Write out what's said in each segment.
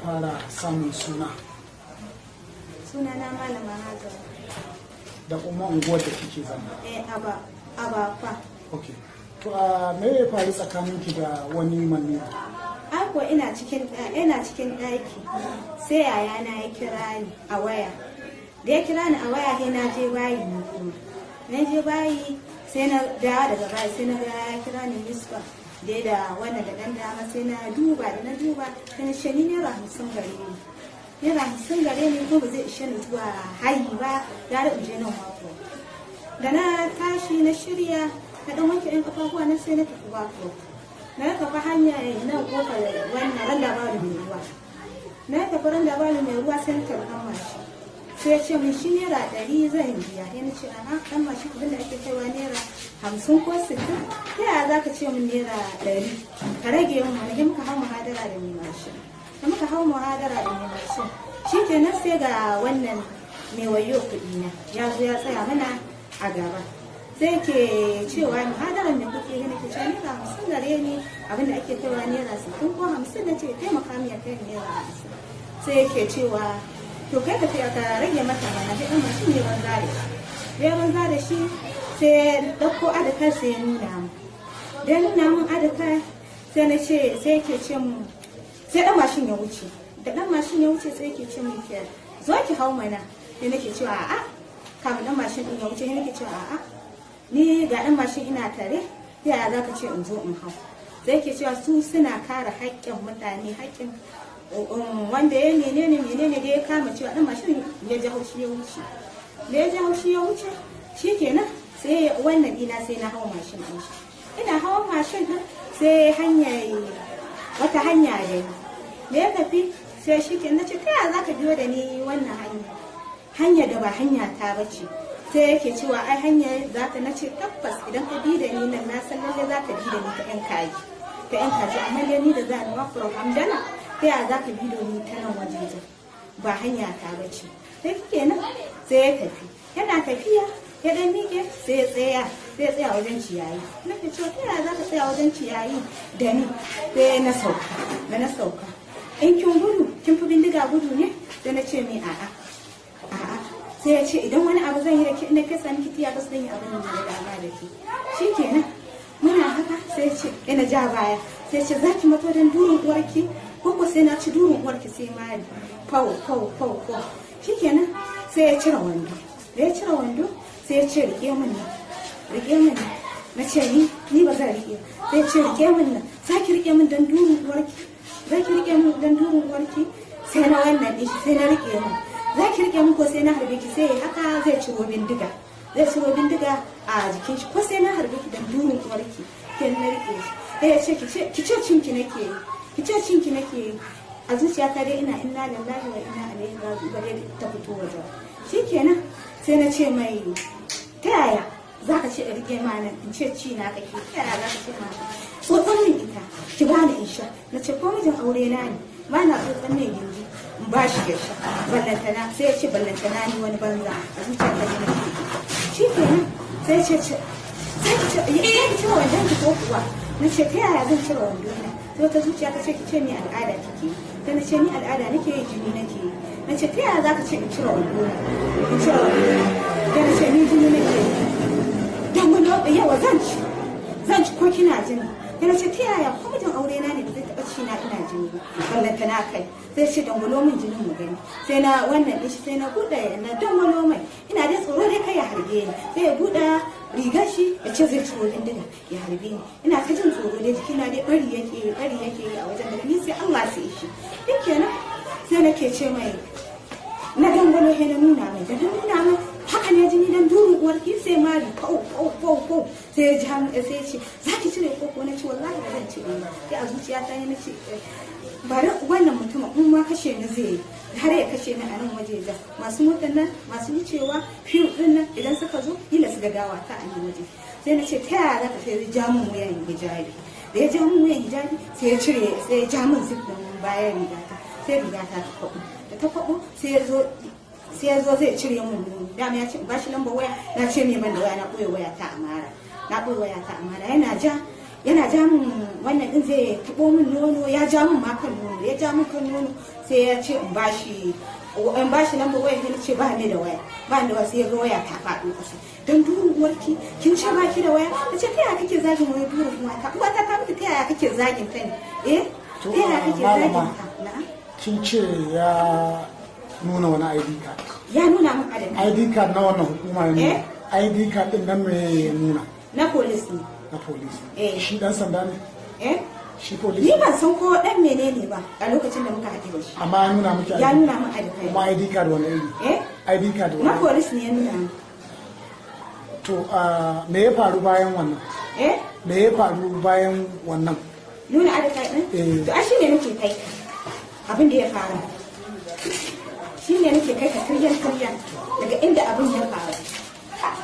Fara samun suna? Sunana Malama Hajara. Da kuma unguwar da kike zama? Eh, aba abakwa. Ok, to a me ya faru tsakaninki da wani manni? Ai ko ina cikin ɗaki, sai yayana ya kira ni a waya. Da ya kira ni a waya, sai na je bayi, ni kuma na je bayi, sai na dawo daga bayi, sai na ga ya kira ni misba dai da wannan da ɗan dama. Sai na duba, da na duba sai na ce ni ₦50 gare ni, ₦50 gare ni, ko ba zai ishe ni zuwa hayi ba, gara in je nan mako. Da na tashi na shirya, na dan wanke ɗan kafafuwa na, sai na tafi wako. Na tafi hanya nan kofar wannan randa ba mai ruwa. Na tafi randa ba mai ruwa, sai na tafi ɗan mashi, sai ya ce min shi ₦100 zan biya. Ya ce a'a, ɗan mashi, abin da ake kaiwa ₦50 ko 60, ta yaya za ka ce min ₦100? Ka rage min wani. Muka hau muhadara da mai mashin. Da muka hau muhadara da mai mashin, shi kenan, sai ga wannan mai wayo kuɗi na ya zo ya tsaya mana a gaba. Sai ke cewa muhadarar da kuke yi? Nake cewa ₦50 gare ni, abinda ake kaiwa ₦60 ko 50. Na ce taimaka min ya kai ₦50. Sai yake cewa to kai ka ka rage mata mana. Sai ɗan mashin ne banza da shi, ya banza da shi, sai ɗauko adakar, sai ya nuna mu. Da nuna mun adakar, sai na ce, sai yake ce mu, sai ɗan mashin ya wuce. Da ɗan mashin ya wuce, sai yake ce mun ke zo ki hau mana. Sai nake cewa a'a. Kafin ɗan mashin ɗin ya wuce, sai nake cewa a'a, ni ga ɗan mashin ina tare, yaya za ka ce in zo in hau? Sai ke cewa su suna kare haƙƙin mutane, haƙƙin wanda ya menene menene da ya kama cewa ɗan mashin ya ji haushi ya wuce. Da ya ji haushi ya wuce, shikenan, sai wannan ɗina, sai na hau mashin ɗin shi. Ina hawan mashin ɗin, sai hanya wata hanya da ni da ya tafi, sai shi ke na ce ta yaya za ka biyo da ni wannan hanya, hanya da ba hanya ta bace? Sai yake cewa ai hanya za ta. Nace tabbas idan ka bi da ni nan, na san lalle za ka bi da ni ta yan kaji, ta yan kaji, amma dai ni da za ni wa hamdala, ta yaya za ka bi da ni ta nan wajejen, ba hanya ta bace? Sai kenan, sai ya tafi. Yana tafiya ya dan miƙe, sai ya tsaya, sai ya tsaya wajen ciyayi. Nake cewa ta yaya za ka tsaya wajen ciyayi da ni? Sai na sauka. Da na sauka, in kin gudu kin fi bindiga gudu ne? Sai na ce mai a'a, a'a. Sai ya ce idan wani abu zan yi da ke, na fesa miki tear gas, zan yi abin da na dama da ke. Shikenan, muna haka, sai ce ina ja baya, sai ce za ki mato don durin uwarki ko ko sai na ci durin uwarki? Sai mari, pau pau pau pau. Shikenan, sai ya cire wando. Da ya cire wando, sai ya ce rike min nan, rike min nan. Na ce ni ba zan rike. Sai ya ce rike min nan. Za ki rike min don durin uwarki? Za ki rike min don durin uwarki? Sai na wannan din shi, sai na rike min. Za ki rike min ko sai na harbe ki? Sai haka zai ciro bindiga, zai ciro bindiga a jikin shi. Ko sai na harbe ki don durin uwarki? Ke na rike shi. Sai ya ce ki ce cinki nake yi, ki ce cinki nake yi. A zuciyata dai ina inna lillahi wa inna ilaihi raji'un, ba dai ta fito waje. Shikenan, sai na ce mai ta yaya za ka ce in rike ma nan, in ce ci na kake? Ta yaya za ka ce ma tsotson min ita, ki bani in sha? Na ce ko mijin aure na ne, ba na tsotson min gindi in ba shi ya sha, ballantana. Sai ya ce ballantana ni wani banza. A zuciya ta ji nake shi kenan. Sai ya ce sai ki ce ki cire wandon ki ko kuwa? Na ce ta yaya zan cire wando na? Sai wata zuciya ta ce ki ce ni al'ada kike. Sai na ce ni al'ada nake yi, jini nake yi. Na ce ta yaya za ka ce in cire wando na, in cire wando na? Sai na ce ni jini nake yi. Dan wani yawa zan ci, zan ci ko kina jini. Sai na ce ta yaya, ko mijin aure na ne ba zai taɓa ci na ina jini ba, ballanta na kai. Sai ce dangwalo min jinin mu gani. Sai na wannan ɗin shi, sai na buɗe, na dangwalo mai. Ina dai tsoro dai kai ya harbe ni. Sai ya buɗe rigar shi, ya ce zai ciro bindiga ya harbe ni. Ina ta jin tsoro dai, jikina dai bari yake, bari yake a wajen, da ni sai Allah sai shi. Kenan, sai nake ce mai na dangwalo, sai na nuna mai. Da na nuna mai, haka ne jini dan durin uwarki? Sai mari, pau pau pau pau. Sai ya ji hannu, sai ya ce za ki cire ko ko? Na ce wallahi ba zan cire ba. Sai a zuciyata ne na ce bari wannan mutumin in ma kashe ni zai yi, har ya kashe ni a nan wajejen. Masu motar nan masu wucewa fiye din nan, idan suka zo kila su ga gawa ta a nan waje. Sai na ce ta yaya za ka? Sai ya ja min wuyan hijabi. Da ya ja min wuyan hijabi, sai ya cire, sai ya ja min zip din bayan rigata, sai rigata ta kwaɓo. Da ta kwaɓo, sai ya zo zai cire mun nono. Dama ya ce in bashi lambar waya, na ce me ban da waya, na ɓoye waya ta amara, na ɓoye waya ta amara. Yana ja Yana ja min wannan din, zai taɓo min nono, ya ja min ma kan nono, ya ja min kan nono. Sai ya ce in bashi lambar waya. Sai na ce ba ni da waya, ba ni da waya. Sai ya ga waya ta faɗo ƙasa. "Don durin uwarki, kin ce ba ki da waya?" Na ce, "Ta yaya kake zagin waya? Durin uwata, uwata ta mutu, ta yaya kake zagin ta ne, eh? To, Ta yaya kake malama. zagin ta?" Na'am. Kin ce ya nuna wani ID card? Ya nuna min adadin. ID card na wannan hukuma ya nuna? Eh. ID card din nan me ya nuna? Na police ne. Na police? Eh. Shi dan sanda ne? Eh. Shi police? Ni ban san ko dan menene ba a lokacin da muka haɗu da shi. Amma ya nuna miki Ya ID? nuna min adadin. Kuma ID card wani iri? Eh. ID card Na wani? police ne ya nuna min. To, me ya faru bayan wannan? Eh. Me ya faru bayan wannan? Nuna adadin Eh. din? To a shine nake kai ka abin da ya faru, shine nake kai ka tiryan tiryan daga inda abin ya faru,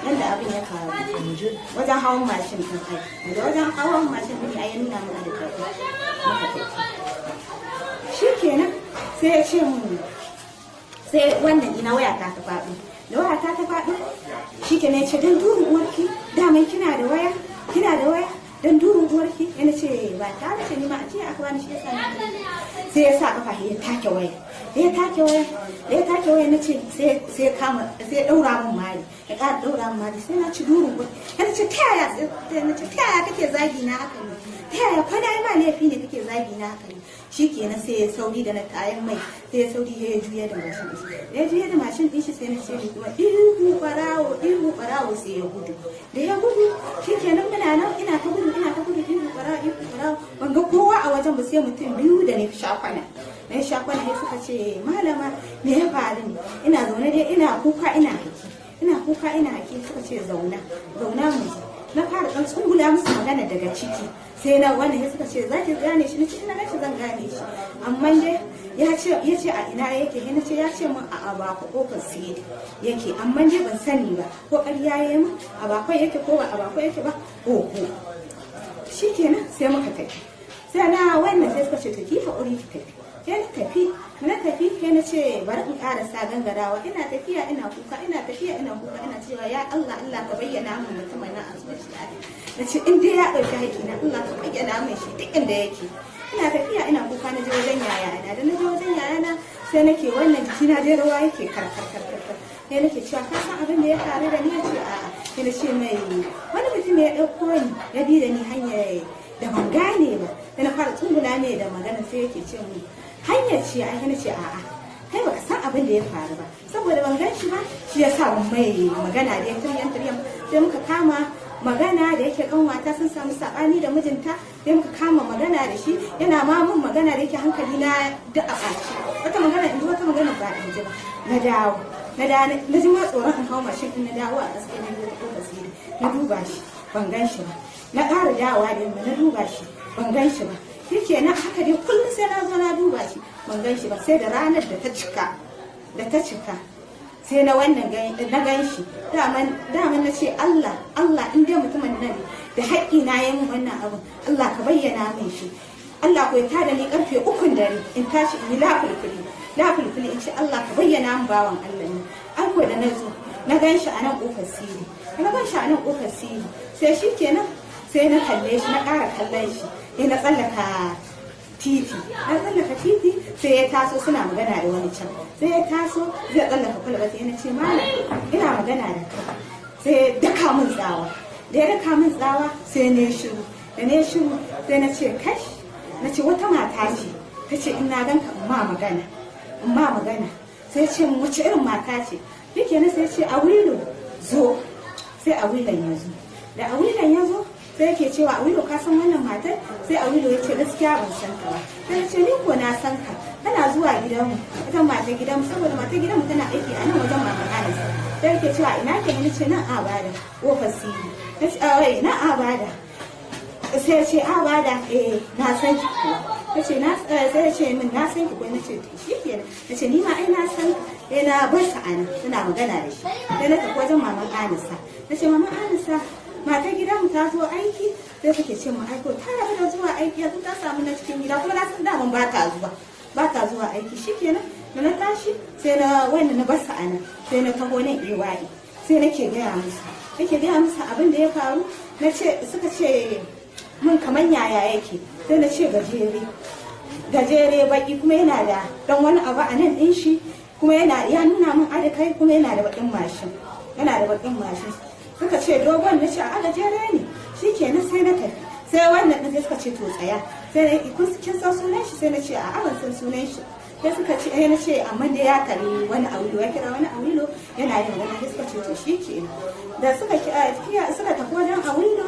yanda abin ya faru. Mu je. Wajen hawan mashin din, ai daga wajen hawan mashin din ai ya nuna min adadin, muka tafi. Shikenan, sai ya ce mun, sai wannan ina waya ta ta faɗo. Da waya ta ta faɗo, shikenan ya ce, "Don durin uwarki, daman kina da waya, kina da waya, don durin uwarki." Yana ce, "Ba ta ce ni ma a ce aka bani, shi yasa na." Sai ya sa kafa ya take waya, ya take waya, ya take waya. Na ce sai ya kama, sai ya daura min mari, ya ƙara daura min mari. Sai na ci durin uwarki. Yana ce, "Ta yaya?" Sai na ce, "Ta yaya kake zagi na haka ne? Ta yaya? Kwana yi ma laifi ne kake zagi na haka ne?" Shikenan, sai ya sauri da na tayan mai, sai ya sauri ya juya da mashin din shi. Ya juya da mashin din shi, sai na ce kuma, "Ihu barawo, ihu barawo!" Sai ya gudu. Da ya gudu, shikenan, muna nan, ina ta gudu, ina ta gudu, ihu barawo, ihu barawo. Ban ga kowa a wajen ba sai mutum biyu da na shakwana na shakwana. Sai suka ce, "Malama, me ya faru ne?" Ina zaune dai, ina kuka, ina haki, ina kuka, ina haki. Suka ce, "Zauna, zauna mu ji." Na fara dan tsungula musu magana daga ciki. Sai na wannan, sai suka ce, "Za ki gane shi?" Nace, "Ina gashi zan gane shi." Amma dai ya ce a ina yake? Sai nace, ya ce min a Abako, kofar sidi yake, amma dai ban sani ba ko ƙarya ya yi min, Abako yake ko ba Abako yake ba, oho. Shikenan, sai muka tafi. Sai na wannan, sai suka ce, "To, ki haƙuri, ki tafi." Sai na tafi. Na tafi, sai na ce bari in ƙarasa gangarawa. Ina tafiya ina kuka, ina tafiya ina kuka, ina cewa, "Ya Allah, Allah ka bayyana min mutumin nan a zuciya." Na ce, "In dai ya ɗauki haƙƙi na, Allah ka bayyana min shi duk inda yake." Ina tafiya ina kuka, na je wajen yayana. Da na je wajen yayana, sai nake wannan, jikina dai rawa yake kar kar kar kar. Sai nake cewa, "Ka san abin da ya faru da ni?" Ya ce, "A'a." Sai na ce mai, wani mutum ya ɗauko ni, ya bi da ni hanyar da ban gane ba. Sai na fara tsungula mai da magana. Sai yake ce mu, "Hanyar ce ai." Na ce, "A'a, kai baka san abin da ya faru ba." Saboda ban gan shi ba, shi ya sa ban mai magana da tiryan tiryan. Sai muka kama magana da yake kanwata sun samu sabani da mijinta. Sai muka kama magana da shi, yana ma mun magana, da yake hankali na duk a ɓaci, wata magana in ji, wata magana ba in ji ba. Na dawo, na dawo, na ji ma tsoron in hau mashin din. Na dawo a ƙasa, na biyo ta kofar siri, na duba shi, ban gan shi ba. Na ƙara dawowa da yamma, na duba shi, ban gan shi ba. Shikenan, haka dai kullum sai na zo na duba shi, ban gan shi ba. Sai da ranar da ta cika, da ta cika, sai na wannan na gan shi. Daman na ce, "Allah, Allah, in dai mutumin nan da haƙƙi na yi min wannan abin, Allah ka bayyana min shi." Allah ko ya tada ni karfe 3n dare, in tashi in yi lafulfuli, lafulfuli, in ce, "Allah ka bayyana min bawan Allah ne." An ko da na zo na gan shi a nan kofar siri, na gan shi a nan kofar siri. Sai shi kenan, sai na kalle shi, na ƙara kallon shi, sai na tsallaka titi. Na tsallaka titi, sai ya taso, suna magana da wani can. Sai ya taso zai tsallaka kwalba, sai na ce, "Malam, ina magana da kai." Sai ya daka min tsawa. Da ya daka min tsawa, sai na shiru. Da na shiru, sai na ce, "Kash." Na ce, "Wata mata ce ta ce in na ganka in ma magana, in ma magana." Sai ce min, "Wace irin mata ce?" Yake na, sai ce, "A wilo zo." Sai a wilan ya zo. Da a wilan ya zo, sai yake cewa, "A wilo, ka san wannan matar?" Sai a wilo ya ce, "Gaskiya ban san ka ba." Sai na ce, "Ni ko na san ka, kana zuwa gidanmu, wajen matar gidanmu, saboda matar gidanmu tana aiki a nan wajen maman Anas." Sai yake cewa, "Ina ke?" Ni ce, "Nan a bada kofar siri." Na ce, "A ina a bada?" Sai ya ce, "A bada, eh, na san ki kuwa." Na ce na, sai ya ce min, "Na san ki kuwa." Na ce, "To, shi kenan." Na ce, "Ni ma ai na san." Eh, na bar sa ana suna magana da shi. Sai na tafi wajen maman Anisa. Na ce, "Maman Anisa, matar gidanmu ta zo aiki?" Sai take ce mu, "Aiko ta rabu da zuwa aiki, yanzu ta samu na cikin gida." Kuma na san daman ba ta zuwa, ba ta zuwa aiki. Shikenan, da na tashi, sai na wannan, na bar sa ana, sai na taho nan EYE. Sai nake gaya musu abin da ya faru. Na ce, suka ce mun kaman yaya yake. Sai na ce gajere, gajere baki, kuma yana da dan wani abu a nan din shi, kuma yana ya nuna min adakai, kuma yana da bakin mashin, yana da bakin mashin. Suka ce dogon, na ce a gajere ne. Shikenan sai na tafi. Sai wannan din sai suka ce to tsaya. Sai na kin san sunan shi? Sai na ce a ban san sunan shi. Sai suka ce eh, na ce amma dai ya kare wani awilo, ya kira wani awilo yana yin magana. Sai suka ce to shikenan. Da suka suka tafi wajen awilo,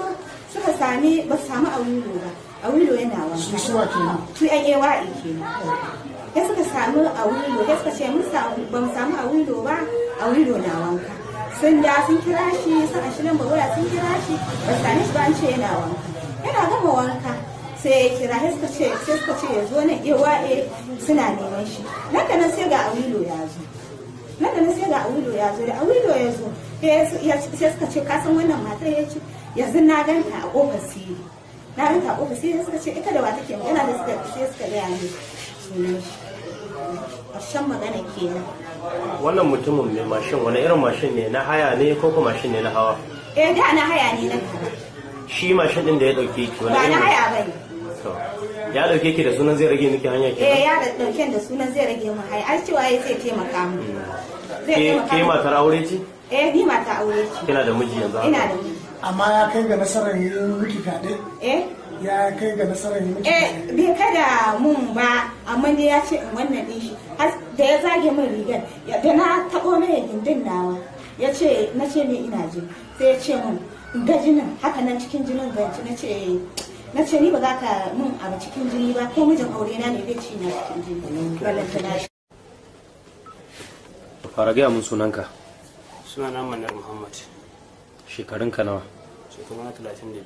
suka sami, ba su samu awilo ba, awilo yana wanka. Su suwa kenan? Su yan AYA kenan. Sai suka samu awilo, sai suka ce mun samu, ba mu samu awilo ba, awilo na wanka. Sun da sun kira shi, sun ashi lambar waya, sun kira shi, ba su same shi ba, an ce yana wanka. Yana gama wanka sai ya kira, sai suka ce ya zo nan, AYA suna neman shi. Nan da nan sai ga awilo ya zo. Nan da nan sai ga awilo ya zo. Da awilo ya zo sai suka ce ka san wannan matar? Ya ce yanzu na ganta a kofar siri, na ganta a kofar siri. Suka ce ita da wa take magana? Da suka sai suka gaya ni sunan shi. Ƙarshen magana kenan. Wannan mutumin mai mashin, wani irin mashin ne? Na haya ne ko kuma mashin ne na hawa? Eh, da na haya ne na kara. Shi mashin din da ya dauke ki wani Ba na irin haya bane. To, ya dauke ki da sunan zai rage miki hanya Eh. kenan? Ya dauke da sunan zai rage mu haya. Ai cewa ya zai taimaka mu, zai Ke taimaka ke mu. matar aure ce? Eh, ni mata aure ce. Kina da miji yanzu haka? Ina da miji. Amma ya kai ga nasarar yi miki fyaɗe? Eh. Ya kai ga nasarar yi miki Eh, fyaɗe? Bai kada mun ba, amma dai ya ce in wannan din shi. Har da ya zage min rigar, da na taɓo mai gindin nawa, ya ce, na ce me ina ji, sai ya ce mun in ga jinin haka nan cikin jinin ganci. Na ce eh. Na ce ni ba za ka mun abu cikin jini ba, ko mijin aure na ne bai ci na cikin jini, balantana shi. Fara gaya mun sunanka. Sunana Manar Muhammad. Shekarunka nawa? Shekaru na 32.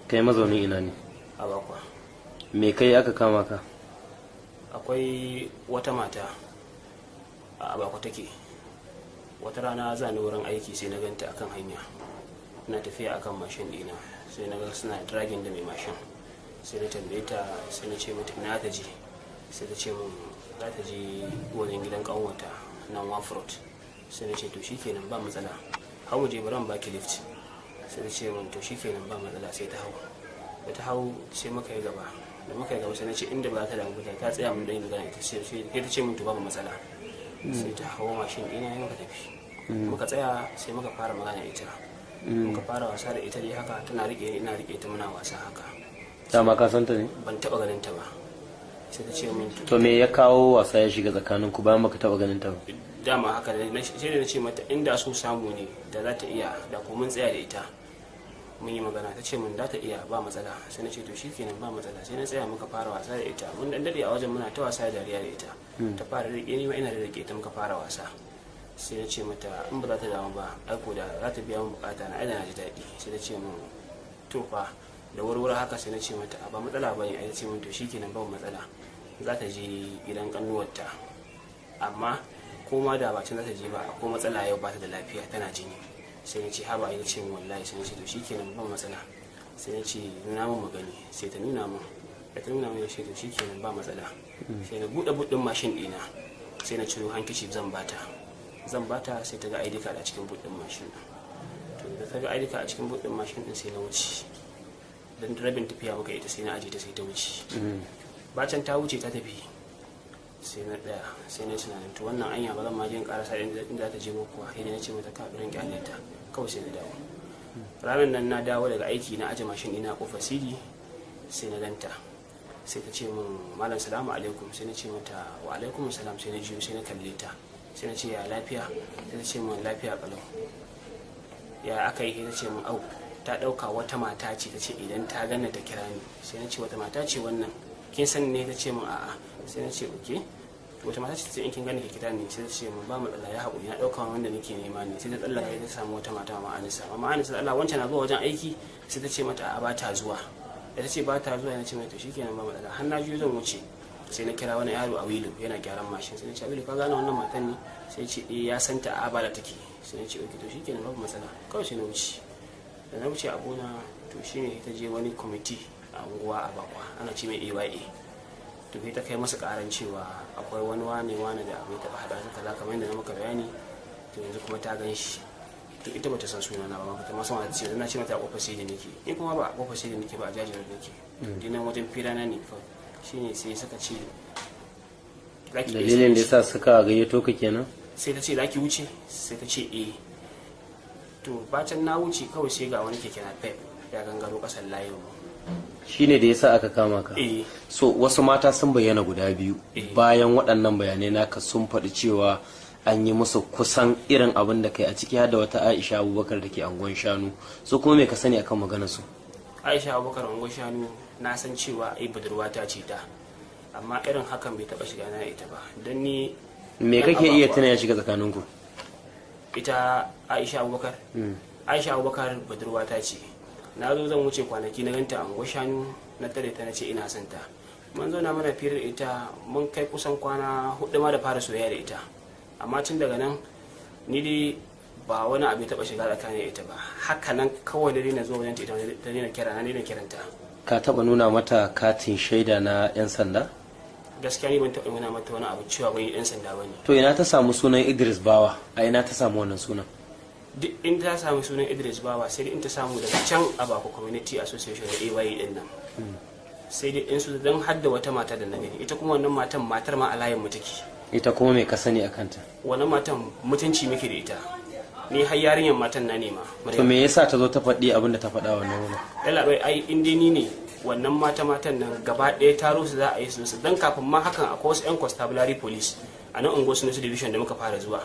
Kai mazaunin ina ne? A Bakwa. Me kai aka kama ka? Akwai wata mata a Abakwa take. Wata rana za ni wurin aiki, sai na ganta akan hanya. Ina tafiya akan mashin dina, sai na ga suna dragging da mai mashin. Sai na tambaye ta, sai na ce mata ina ta je. Sai ta ce min za ta je wajen gidan kanwata nan Wafrot. Sai na ce to shikenan, ba matsala, hau mu je, bari in baki lift. Sai ta ce min to shikenan, ba matsala. Sai ta hau. Da ta hau sai muka yi gaba. Da muka yi gaba sai na ce inda ba za ta damu ba ta tsaya mun dan yi magana ita. Sai ta ce min to babu matsala. Sai ta hau mashin ɗina ya muka tafi. Muka tsaya, sai muka fara magana ita, muka fara wasa da ita dai haka, tana rike ni, ina rike ta, muna wasa haka. Dama ka san ta ne? Ban taba ganin ta ba. Sai ta ce min To me ya kawo wasa ya shiga tsakaninku bayan baka taba ganin ta ba? Dama haka sai da na ce mata inda so samu ne da za ta iya da ko mun tsaya da ita mun yi magana. Ta ce mun za ta iya, ba matsala. Sai na ce to shikenan, ba matsala. Sai na tsaya muka fara wasa da ita. Mun dan dade a wajen muna ta wasa da dariya da ita. Ta fara rike ni ma ina da rike ta, muka fara wasa. Sai na ce mata in ba za ta damu ba, ai ko da za ta biya min bukata na, ai da na ji daɗi. Sai ta ce min to fa, da wurwuri haka. Sai na ce mata a ba matsala ba ne. Ai ta ce min to shikenan, ba matsala, za ta je gidan kannuwarta, amma ko ma da ba can za ta je ba, ko matsala yau ba ta da lafiya, tana jini. Sai na ce haba. Ita ce min wallahi. Sai na ce to shikenan, ba matsala. Sai na ce nuna min magani. Sai ta nuna min. Da ta nuna min, sai to shikenan, ba matsala. Sai na buɗe buɗin mashin ɗina, sai na ciro hankici zan bata, zan bata. Sai ta ga ID card a cikin buɗin mashin ɗin. To da ta ga ID card a cikin buɗin mashin ɗin, sai na wuce. Dan rabin tafiya muka ita, sai na aje ta, sai ta wuce. Bacin ta wuce ta tafi, sai na ɗaya, sai na tunanin to wannan anya ba zan ma je in karasa inda za ta je ba kuwa. Sai na ce mata ka birin kyale ta kawai, sai na dawo. Ranar nan na dawo daga aiki, na aje mashin ɗina a kofar sidi, sai na ganta. Sai ta ce min malam, salamu alaikum. Sai na ce mata wa alaikum salam. Sai na jiyo, sai na kalle ta, sai na ce ya lafiya? Sai ta ce min lafiya kalau. Ya aka yi? Ta ce min au, ta ɗauka wata mata ce, ta ce idan ta ganna ta kira ni. Sai na ce wata mata ce wannan? Kin san ne? Ta ce min a'a. Sai na ce okay, wata mata ce ta ce in kin gani ki kira ni? Sai ta ce min ba matsala, ya haƙuri, na ɗauka wanda nake nema ne. Sai ta tsallaka ta samu wata mata, mama Anisa. Mama Anisa, Allah wancan na zuwa wajen aiki? Sai ta ce mata a'a, ba ta zuwa. Da ta ce ba ta zuwa, na ce mata to shikenan, ba matsala. Har na juyo zan wuce, sai na kira wani yaro a wilo yana gyaran mashin. Sai na ce Awilu, ka gane wannan matan ne? Sai ce eh, ya santa, a ba da take. Sai na ce okay, to shikenan, babu matsala. Kawai sai na wuce. Da na wuce abuna, to shine ta je wani kwamiti a unguwa a Bakwa, ana ce mai AYA. To sai ta kai masa karan cewa akwai wani wane wane da abu ya taba hada su kaza, kamar yadda na maka bayani. To yanzu kuma ta gan shi. To ita bata san suna na ba, bata ma san wata ce. Na ce mata a kofar sai da nake, ni kuma ba a kofar sai da nake ba, a jajirar nake. To dinan wajen fira na ne kawai shine sai suka ce za ki iya. Dalilin da yasa suka gayyato ka kenan? Sai ta ce za ki wuce, sai ta ce eh. To bacin na wuce kawai sai ga wani keke napep ya gangaro kasan layin mu. Shine da yasa aka kama ka? Eh. So wasu mata sun bayyana guda biyu Eh. bayan waɗannan bayanai naka, sun faɗi cewa an yi musu kusan irin abin da kai, a ciki har da wata Aisha Abubakar da ke angon shanu. So kuma me ka sani akan maganar su? Aisha Abubakar Ungo Shanu, na san cewa ai budurwa ta ce ta, amma irin hakan bai taba shiga na ita ba, don ni Me dan kake iya abakwa. tuna ya shiga tsakaninku? Ita Aisha Abubakar, Aisha Abubakar budurwa ta ce. Na zo zan wuce kwanaki na ganta a Ungo Shanu, na tare ta, na ce ina son ta. Mun zauna mana firar ita, mun kai kusan kwana 4 ma da fara soyayya da ita, amma tun daga nan ni dai ba wani abu ya taba shiga tsakanin ita ba. Haka nan kawai na daina zuwa wajen ta, ita ta daina kira na, daina kiranta. Ka taɓa nuna mata katin shaida na 'yan sanda? Gaskiya ni ban taɓa nuna mata wani abu cewa ban yi ɗan sanda ba ne. To ina ta samu sunan Idris Bawa? A ina ta samu wannan sunan? Duk in ta samu sunan Idris Bawa, sai dai in ta samu daga can Abako Community Association da AYE din nan, sai dai in su don hadda wata mata da na gani, ita kuma wannan matan, matar ma a layin mu take. Ita kuma me ka sani akan ta? Wannan matan mutunci muke da ita, ni har yarinyar matan na nema. To me yasa ta zo ta faɗi abin da ta faɗa wannan wurin? Yalla bai, ai in dai ni ne wannan mata, matan nan gaba ɗaya taro su za a yi su su dan kafin ma hakan akwai wasu yan constabulary police a nan unguwar Sunusi Division da muka fara zuwa,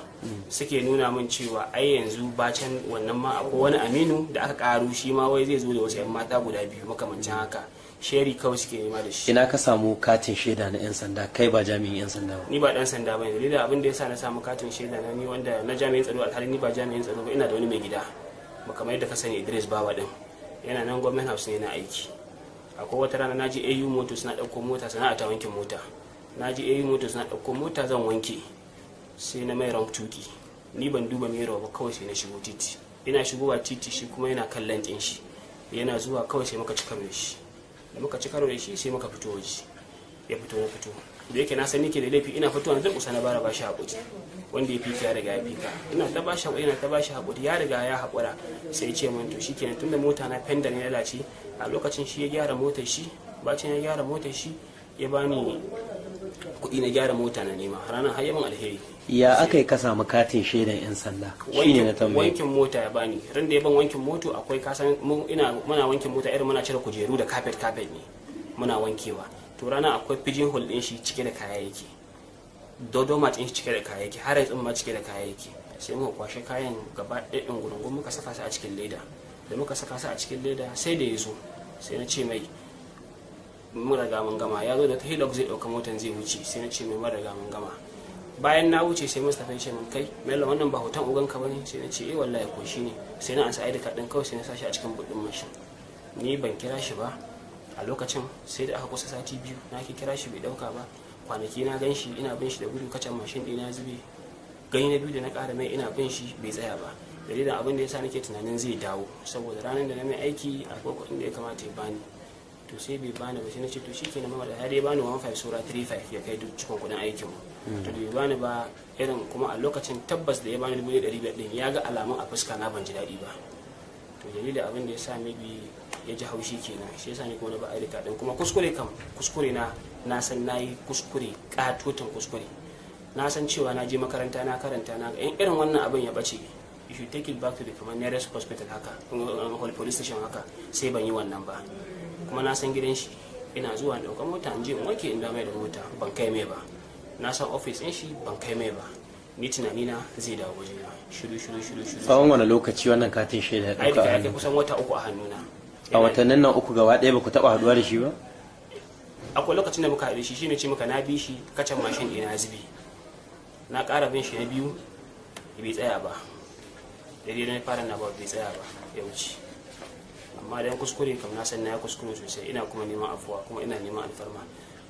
suke nuna min cewa ai yanzu bacan wannan ma akwai wani Aminu da aka karu, shi ma wai zai zo da wasu yan mata guda biyu makamancin haka, sheri kawai suke nema da shi. Ina ka samu katin shaida na 'yan sanda, kai ba jami'in 'yan sanda ba? Ni ba dan sanda bane. Dalilin abin da yasa na samu katin shaida na ni wanda na jami'in tsaro, alhali ni ba jami'in tsaro ba, ina da wani mai gida ba kamar yadda ka sani, Idris Bawa din yana nan government house ne na aiki. Akwai wata rana naji AU Motors na dauko mota, sana'a ta wanke mota. Naji AU Motors na dauko mota zan wanke, sai na mai wrong tuki, ni ban duba mirror ba, kawai sai na shigo titi. Ina shigowa titi, shi kuma yana kallon ɗin shi, yana zuwa kawai sai muka ci karo da shi. Da muka ci karo da shi sai muka fito waje, ya fito na fito. Da yake na san nike da laifi, ina fitowa na durƙusa na bara bashi haƙuri, wanda ya fika ya riga ya fika. Ina ta bashi haƙuri, ina ta bashi haƙuri, ya riga ya haƙura. Sai ya ce min to shikenan, tunda mota na fenda ne lalace a lokacin, shi ya gyara motar shi. Bacin ya gyara motar shi, ya bani kuɗi na gyara mota na nema ranar, har ya min alheri. Ya aka yi ka samu katin shaidan 'yan sanda shine na tambaye? Wankin mota ya bani. Ran da ya ban wankin moto, akwai kasan mun ina muna wankin mota, irin muna cire kujeru da carpet, carpet ne muna wankewa. To rana akwai pigeon hole din shi cike da kayayyaki, dodo mat din shi cike da kayayyaki, har yanzu ma cike da kayayyaki. Sai muka kwashe kayan gaba ɗaya ɗin gurungun, muka saka su a cikin leda. Da muka saka su a cikin leda, sai da ya zo sai na ce mai mun riga mun gama. Ya zo da ta Hilux zai ɗauka motan zai wuce, sai na ce mai mun riga mun gama. Bayan na wuce sai Mustapha ya ce min, "Kai Bello, wannan ba hoton uganka bane?" Sai na ce, "Eh wallahi ko shi ne." Sai na ansa ID card din kawai, sai na sashi a cikin buɗin mashin. Ni ban kira shi ba a lokacin, sai da aka kusa sati 2 na ki kira shi bai dauka ba. Kwanaki na gan shi ina bin shi da gudu, kacan mashin ɗina zube. Gani na biyu da na ƙara mai ina bin shi bai tsaya ba. Dalilin abin da yasa nake tunanin zai dawo, saboda ranar da na mai aiki akwai kuɗin da ya kamata ya bani, to sai bai bani ba. Sai na ce to shikenan mama, da har ya bani 15 saura 35 ya kai duk cikon kuɗin aikin mu. To da bai bani ba irin kuma a lokacin, tabbas da ya bani 1500 din ya ga alamun a fuska na ban ji daɗi ba. To dalilin abin da ya sa maybe ya ji haushi kenan, shi yasa ni kuma na ba ID card din. Kuma kuskure kam kuskure na, na san nayi kuskure, katotin kuskure. Na san cewa na je makaranta na karanta, na ga in irin wannan abin ya bace, you should take it back to the kamar nearest hospital haka, hall police station haka. Sai ban yi wannan ba. Kuma na san gidan shi, ina zuwa in ɗauka mota in je in wanke in mai da mota, ban kai mai ba. Na san office ɗin shi, ban kai mai ba. Ni tunani na zai dawo wajena. Shiru shiru shiru shiru. Tsawon wani lokaci wannan katin shaida ya Ai ɗauka da a ya kai hannun? kusan wata 3 a hannuna. A watannin nan 3 gaba ɗaya ba ku taɓa haɗuwa da shi ba? Akwai lokacin da muka haɗu shi, shine ce muka na bi shi, kacan mashin ɗina zubi, na ƙara bin shi na biyu bai tsaya ba. Daidai na fara na ba bai tsaya ba, ya wuce. Amma dan kuskure kam na san na ya kuskure sosai, ina kuma neman afuwa, kuma ina neman alfarma.